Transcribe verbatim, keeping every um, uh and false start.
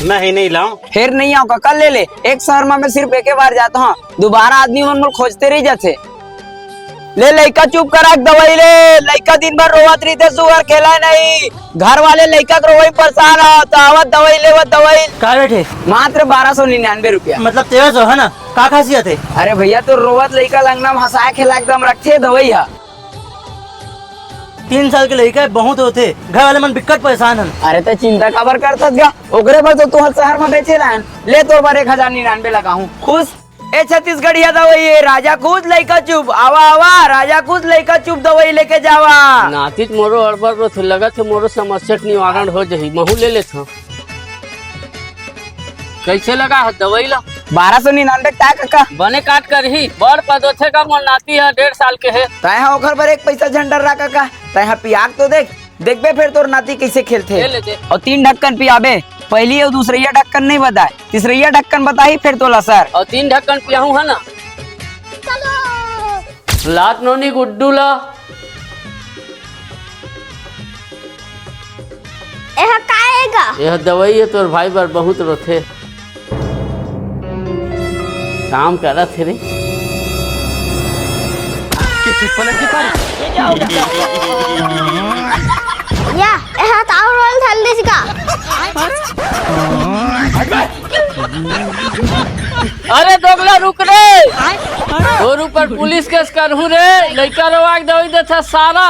मैं ही नहीं लाऊं। फेर नहीं आऊं कका, ले ले। एक शहर में मैं सिर्फ एके बार जाता हूँ, दोबारा आदमी मन मोला खोजते रही जाथे। ले लइका चुप करा के दवाई ले, लइका दिन भर रोवत रहिथे, सुअर खेला नहीं, घर वाले लइका के रोवई परेशान हो, तो आवत दवाई लेवत दवाई। का रेट हे? मात्र बारह सौ निन्यानवे रुपया। मतलब तेरह सौ है ना? का खासियत हे? अरे भैया, तो रोवत लइका ल अंगना में हंसा खेला एकदम रखथे दवाई हा। तीन साल के लइका हे, बहुत होथे, घर वाले मन बिकट परेशान हन। अरे तो चिंता काबर करथस गा, ओकरे बर तो तुहर शहर में बेचे लान। ले तोर बर एक हजार निन्यानवे लगाहूं, खुश? ए छत्तीसगढ़िया दवाई हे, राजा खुश लइका चुप, आवा आवा, राजा खुश लइका चुप दवाई लेके जावा। नातीच मोरो अड़बड़ रोथे, लगत हे मोरो समस्या के निवारण हो जही, महू ले लेथंव। कइसे लगा हे दवाई ला? बारह सौ निन्यानवे का कका। बने काट करही, बड़ पद होथे का, मोर नाती ह डेढ़ साल के हे। तैं ह ओखर बर एक पैसा झन डर्रा कका, तैं ह पियाक तो देख, देखबे फेर तोर नाती कइसे खेलथे। ले ले दे। अउ तीन ढक्कन पियाबे, पहली अउ दूसरइया ढक्कन नहीं बताए, तीसरइया ढक्कन बताही फेर तोला सर। अउ तीन ढक्कन पियाहूं है ना। लात नोनी गुड्डू ला। एहा का ए गा? एहा दवाई हे, तोर भाई बर बहुत रोथे। काम करत हे रे। या, एहा ताऊ रोल धर लिस गा। अरे दोगला रुक रे, तोर ऊपर पुलिस केस करहूं रे, लइका रोवा के दवाई देथे सारा।